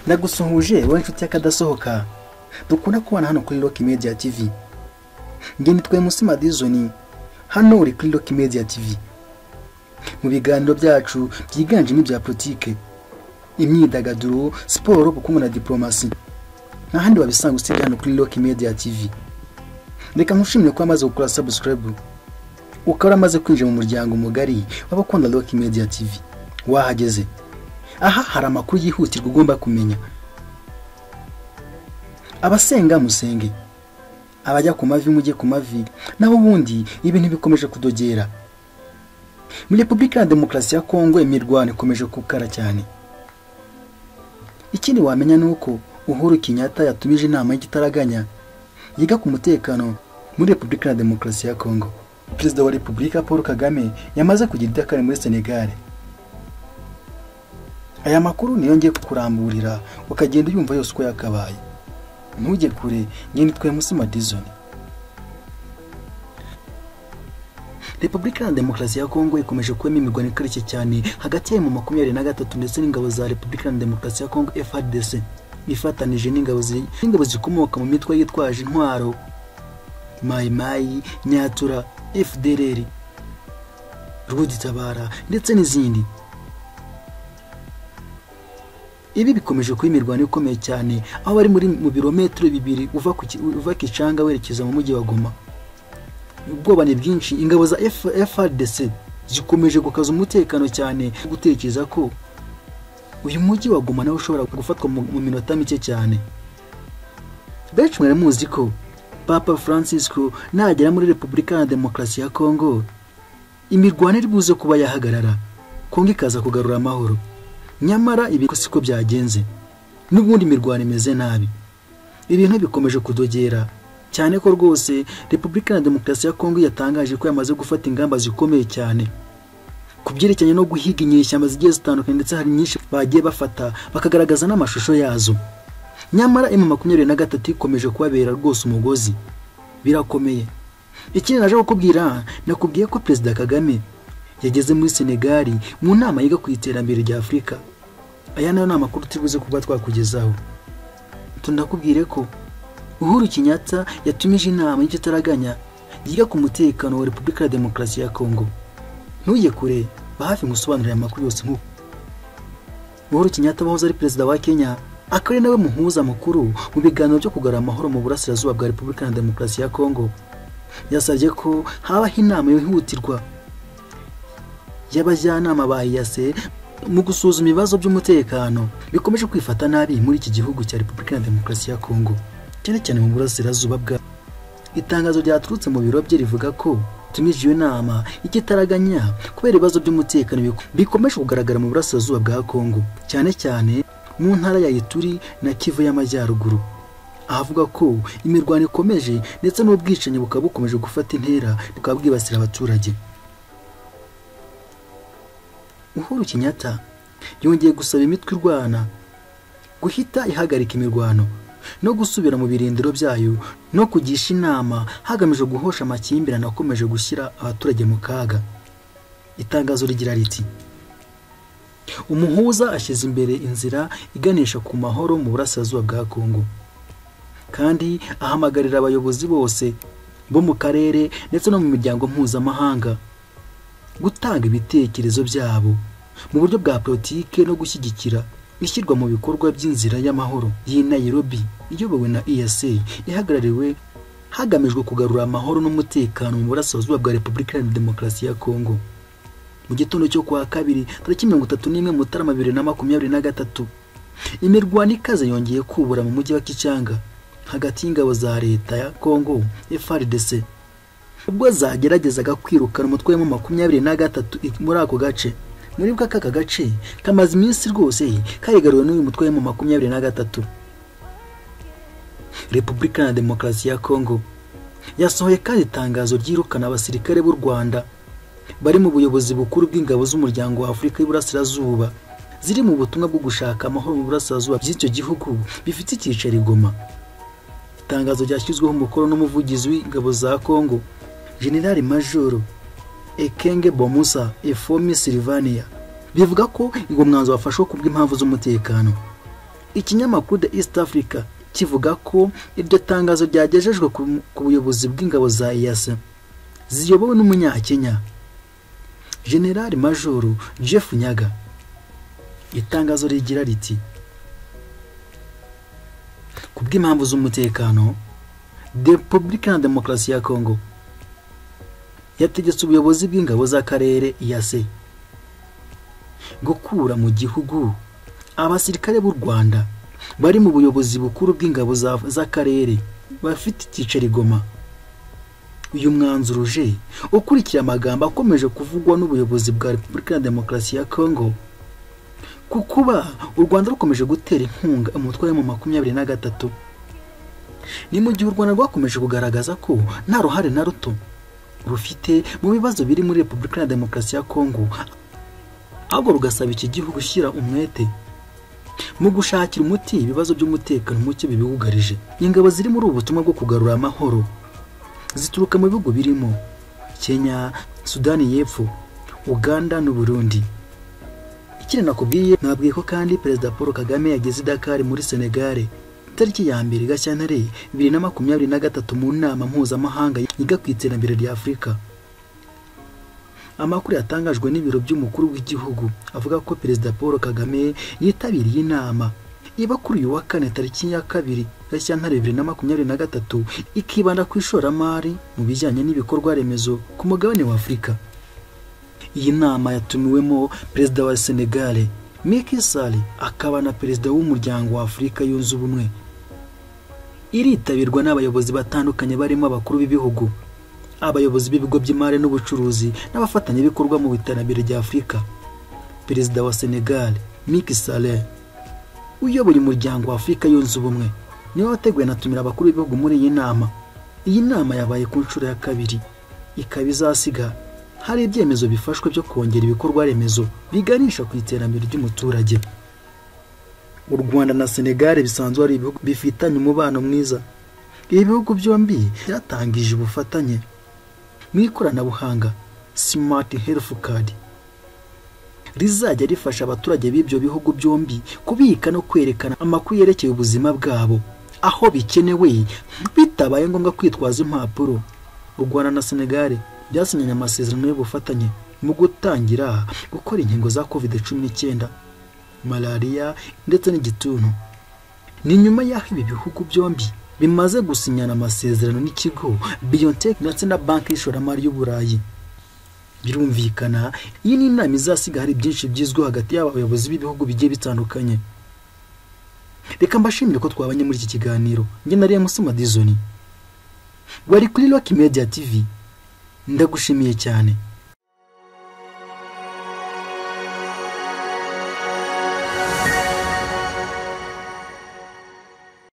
Ndagusuhuje wowe inshuti y'akadasohoka dukunda kubana hano kuri Rock Media TV. Nge nitwa Musima Dizoni, hano uri kuri Rock Media TV. Mu biganiro byacu byiganjemo ibya politike, imyidagaduro, siporo, ubukungu na diplomasi, nta handi wabisanga usibye hano kuri Rock Media TV. Reka nkushimire ko wamaze gukora subscribe, ukaba amaze kwinjira mu muryango mugari w'abakunda Rock Media TV. Wahageze, aha hari amakuru yihutirwa ugomba kumenya. Abasenga musenge, abajya ku mavi mujye ku mavi, naho ubundi ibintu bikomeje kudogera. Muri Repubulika ya Demokarasi ya Kongo imirwano ikomeje gukara cyane. Ikindi wamenya ni uko Uhuru Kenyatta yatumije inama y'igitaraganya yiga ku mutekano muri Repubulika ya Demokarasi ya Kongo. Perezida wa Repubulika Paul Kagame yamaze kugira idakari muri Senegal. Aya makuru niyo ngiye kukuramburira ukagenda uyumva yose uko yakabaye. Ntujye kure, nge nitwa Musima Dizoni. Repubulika ya Demokarasi ya Kongo ikomeje kuba imirwano ikarishye cyane hagati ya M23 ndetse n'ingabo za Repubulika ya Demokarasi ya Kongo FARDC ifatanije n'ingabo zikomoka mu mitwe yitwaje intwaro Mai Mai, Nyatura, FDLR, Rwugitabara ndetse n'izindi. Ibi bikomeje kuba imirwano ikomeye cyane aho bari muri mu birometero 2 uva Kicanga werekeza mu mujyi wa Goma. Ubwoba ni bwinshi, ingabo za FARDC zikomeje gukaza umutekano cyane, gutekereza ko uyu mujyi wa Goma nawe ushobora gufatwa mu minota mike cyane. Benshi mwari muzi ko Papa Francisco nagera muri Repubulika ya Demokarasi ya Kongo imirwano iri buze kuba yahagarara, Kongo ikaza kugarura amahoro. Nyamara ibi siko byagenze, n'ubundi imirwano imeze nabi, ibintu bikomeje kudogera cyane ko rwose Repubulika ya Demokarasi ya Kongo yatangaje ko yamaze gufata ingamba zikomeye cyane ku byerekeranye no guhiga inyeshyamba zigiye zitandukanye, ndetse hari nyinshi bagiye bafata bakagaragaza n'amashusho yazo. Nyamara M23 ikomeje kubabera rwose umugozi, birakomeye. Ikindi naje kukubwira, nakubwiye ko Perezida Kagame yageze muri Senegal mu nama yiga ku iterambere rya Afurika. Aya nayo ni amakuru tubuze kuba twakugezaho. Tundakubwire ko Uhuru Kenyatta yatumije inama y'igitaraganya yiga ku mutekano wa Repubulika ya Demokarasi ya Kongo. Ntujye kure, ba hafi ngusobanurire amakuru yose. Nk'uko Uhuru Kenyatta wahoze ari perezida wa Kenya akaba ari nawe muhuza mukuru mu biganiro byo kugarura amahoro mu burasirazuba bwa Repubulika ya Demokarasi ya Kongo, yasabye ko habaho inama yihutirwa y'abajyanama ba EAC mu gusuzuma ibibazo by'umutekano bikomeje kwifata nabi muri iki gihugu cya Repubulika ya Demokarasi ya Kongo, cyane cyane mu burasirazuba bwa. Itangazo ryaturutse mu biro bye rivuga ko tumije iyo nama ikitaraganya kubera ibibazo by'umutekano bikomeje kugaragara mu burasirazuba bwa Kongo, cyane cyane mu ntara ya Ituri na Kivu y'Amajyaruguru. Ahavuga ko imirwano ikomeje ndetse n'ubwicanyi bukaba bukomeje gufata intera bukaba bwibasira abaturage. Uhuru Kenyatta yongeye gusaba imitwe irwana guhita ihagarika imirwano no gusubira mu birindiro byayo no kugisha inama hagamijwe guhosha amakimbirane akomeje gushyira abaturage mu kaga. Itangazo rigira riti: umuhuza ashyize imbere inzira iganisha ku mahoro mu burasirazuba bwa Kongo, kandi ahamagarira abayobozi bose bo mu karere ndetse no mu miryango mpuzamahanga gutanga ibitekerezo byabo mu buryo bwa politike no gushyigikira ishyirwa mu bikorwa by'inzira y'amahoro y'i Nairobi iyobowe na EAC ihagarariwe hagamijwe kugarura amahoro n'umutekano mu burasirazuba bwa Repubulika ya Demokarasi ya Kongo. Mu gitondo cyo kwa kabiri tariki 31 Mutarama 2023 imirwano ikaze yongeye kubura mu mujyi wa Kichanga hagati y'ingabo za leta ya Kongo FARDC ubwo zageragezaga kwirukana umutwe wa M23 muri ako gace. Muri bwa kaka gace kamaze iminsi rwose karigaruwe n'uyu mutwe wa M23. Repubulika ya Demokarasi ya Kongo yasohoye kandi itangazo ryirukana abasirikare b'u Rwanda bari mu buyobozi bukuru bw'ingabo z'umuryango wa Afurika y'Iburasirazuba ziri mu butumwa bwo gushaka amahoro mu burasirazuba by'icyo gihugu bifite icyicaro i Goma. Itangazo ryashyizweho umukono n'umuvugizi w'ingabo za Kongo General Major Ekenge Bomusa Efomi Silvania bivuga ko uwo mwanzuro wafashwe kubw'impamvu z'umutekano. Ikinyamakuru The East Africa kivuga ko iryo tangazo ryagejejwe ku buyobozi bw'ingabo za EAC ziyobowe n'umunyakenya General Major Jeff Nyaga. Itangazo rigira riti: kubw'impamvu z'umutekano, Repubulika ya Demokarasi ya Kongo yategetse ubuyobozi bw'ingabo z'akarere EAC gukura mu gihugu abasirikare b'u Rwanda bari mu buyobozi bukuru bw'ingabo z'akarere bafite icyicaro i Goma. Uyu mwanzuro uje ukurikiye amagambo akomeje kuvugwa n'ubuyobozi bwa Repubulika ya Demokarasi ya Kongo ku kuba u Rwanda rukomeje gutera inkunga umutwe wa M23. Ni mu gihe u Rwanda rwakomeje kugaragaza ko nta ruhare na ruto rufite mu bibazo biri muri Repubulika ya Demokarasi ya Kongo, ahubwo rugasaba iki gihugu gushyira umwete mu gushakira umuti ibibazo by'umutekano muke bibiwugarije. Ingabo ziri muri ubu butumwa bwo kugarura amahoro zituruka mu bihugu birimo Kenya, Sudani y'Epfo, Uganda n'u Burundi. Ikindi nakubwiye, nabwiye ko kandi Perezida Paul Kagame yageze i Dakar muri Senegal tariki ya 1 Gashyantare 2023 mu nama mpuzamahanga yiga ku iterambere rya Afurika. Amakuru yatangajwe n'ibiro by'umukuru w'igihugu avuga ko Perezida Paul Kagame yitabiriye inama iba kuri uyu wa kane tariki ya 2 Gashyantare 2023, ikibanda ku ishoramari mu bijyanye n'ibikorwa remezo ku mugabane wa Afurika. Iyi nama yatumiwemo Perezida wa Senegal Macky Sall akaba na Perezida w'umuryango wa Afurika yunze ubumwe. Iritabirwa n'abayobozi batandukanye barimo abakuru b'ibihugu, abayobozi b'ibigo by'imari n'ubucuruzi n'abafatanyabikorwa mu iterambere rya Afurika. Perezida wa Senegal Macky Sall uyoboye umuryango wa Afurika yunze ubumwe niwe wateguye anatumira abakuru b'ibihugu muri iyi nama. Iyi nama yabaye ku nshuro ya 2, ikaba izasiga hari ibyemezo bifashwe byo kongera ibikorwa remezo biganisha ku iterambere ry'umuturage. U Rwanda na Senegal bisanzwe ari ibihugu bifitanye umubano mwiza. Ibi bihugu byombi byatangije ubufatanye mu ikoranabuhanga Smart Health Card rizajya rifasha abaturage b'ibyo bihugu byombi kubika no kwerekana amakuru yerekeye ubuzima bwabo aho bikenewe, bitabaye ngombwa kwitwaza impapuro. U Rwanda na Senegal byasinyanye amasezerano y'ubufatanye mu gutangira gukora inkingo za COVID-19, malaria ndetse n'igituntu. Ni nyuma y'aho ibi bihugu byombi bimaze gusinyana amasezerano n'ikigo BioNTech ndetse na banki y'ishoramari y'Uburayi. Birumvikana iyi ni inama izasiga hari byinshi byizwe hagati y'abayobozi b'ibihugu bigiye bitandukanye. Reka mbashimire ko twabanye muri iki kiganiro. Njye nariye Musoma Dizoni, wari kuri Rock Media TV. Ndagushimiye cyane.